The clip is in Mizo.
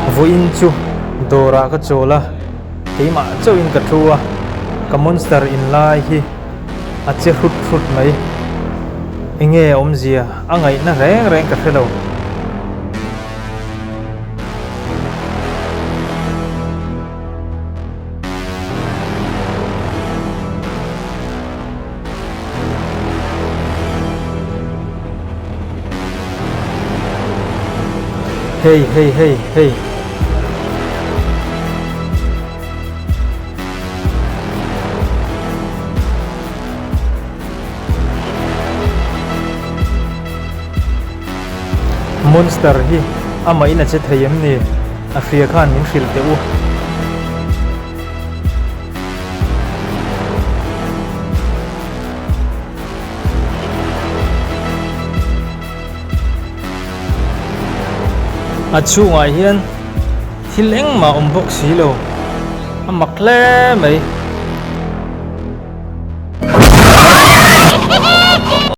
Vawiin chu dawrah ka chawl a, keimah chauhin ka thu a, ka monster in lai hi a che hrut hrut mai. Enge awmzia a ngaihna reng reng ka hre lo. Hey hey hey hey. Monster hi amah in a che thei em ni? A hria khan min hrilh teh u. A chhungah hian thil engmah awm bawk si lo, a mak hle mai.